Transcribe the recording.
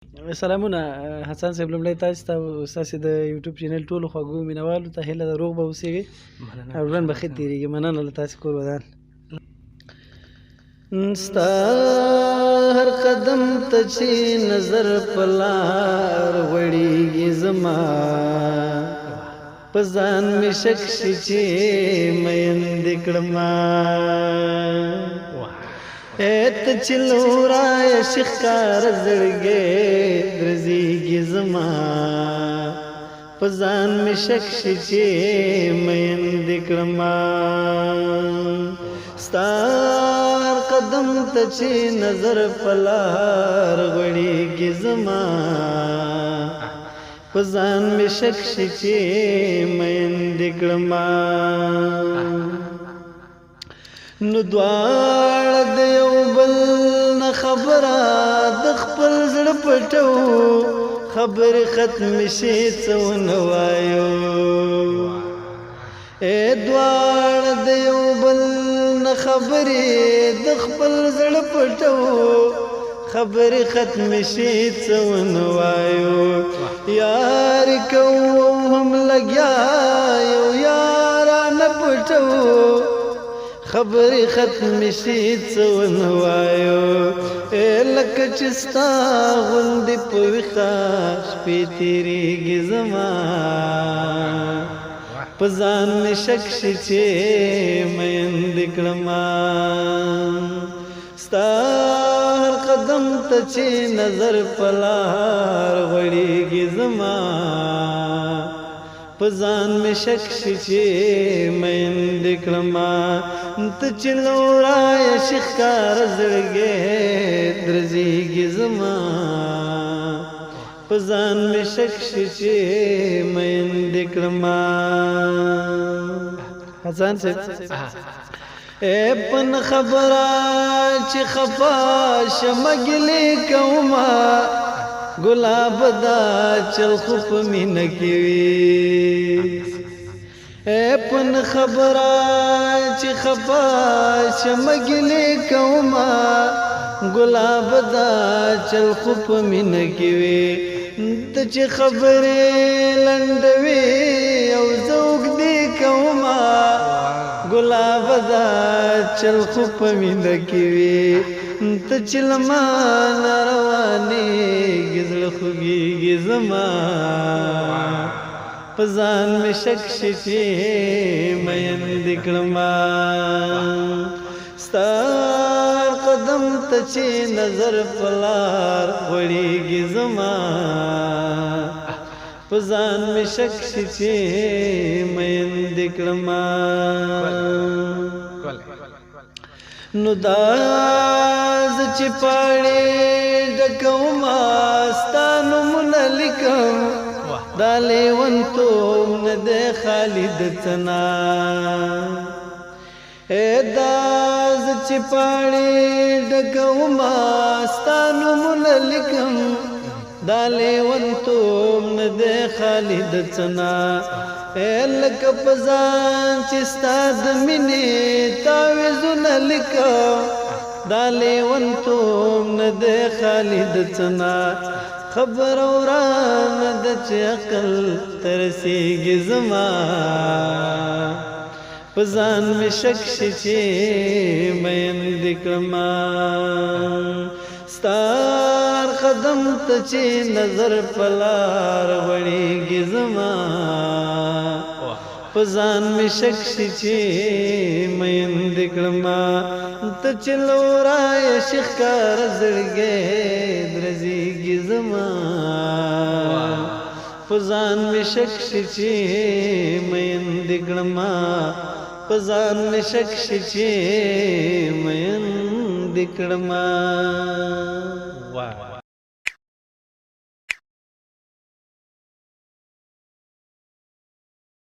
سلامونه حسن صاحب، لومړی تاسو ته او ستاسو د یوټیوب چینل ټولو خوږو مینهوالو ته هیله ده روغ به اوسېږئ او ژوند به ښه تېرېږي. مننه له تاسو، کور ودان. ستا هر قدم ته چې نظر په لار غوړېږي زما، په ځان مې شک شي چې مین دې کړمه. ته چې لورایه شي ښکاره زړګی درزېږي زما، په ځان مې شک شي چې مین دې کړمه. ستا هر قدم ته چې نظر په لار غوړېږي زما، په ځان مې شک شي چې مین دې کړمه. نو دواړه د یو بل نه خبره د خپل زړه پټو، خبرې ختمې شي څه ونه وایو. ای دواړه د یو بل نه خبرې د خپل زړه پټو، خبرې ختمې شي څه ونه وایو. یار کوو هم لګیا یو یارانه پټو، خبرې ختمې شي څه ونه وایو. لکه چې ستا غوندې په ویښه شپې تېرېږي زما، په ځان مې شک شي چې مین دې کړمه. ستا هر قدم ته چې نظر په لار غوړېږي زما، په ځان مې شک شي چې مین دې کړمه. ته چې لورایه شي ښکاره زړګی درزېږي زما، په ځان مې شک شي چې مین دې کړمه. حسن صاحب، اے پن خبره چې خفا شم ګلې کومه، ګلاب دا چل خو په مینه کې وي. اے پن خبره چې خفا شم ګلې کومه، ګلاب دا چل خو په مینه کې وي. ته چې خبرې لنډوي او زوګ دې کومه، ګلاب دا چل خو په مینه کې وي. ته چې له ما نه روانېږې زړه خوږېږي زما، په ځان مې شک شي چې مین دې کړمه. ستا هر قدم ته چې نظر په لار غوړېږي زما، په ځان مې شک شي چې مین دې کړمه. نو دا زه چې پاڼې ډکومه ستا نومونه لیکم، دا لیونتوب نه دی خالي د څه نه. دا زه چې پاڼې ډکومه ستا نومونه لیکم، دا لیونتوب نه دی خالي د څه نه. لکه په ځان چې ستا د مینې تاویزونه لیکم، دا لیونتوب نه دی خالي د څه نه. خبر ورانه ده چې عقل ته رسېږي زما، په ځان مې شک شي چې مین دې کړمه. ستا هر قدم ته چې نظر په لار غوړېږي زما، په ځان مې شک شي چې مین دې کړمه. ته چې لورایه شي ښکاره زړګی درزېږي زما، په ځان مې شک شي چې مین دې کړمه. په ځان مې شک شي چې مین دې کړمه. واه.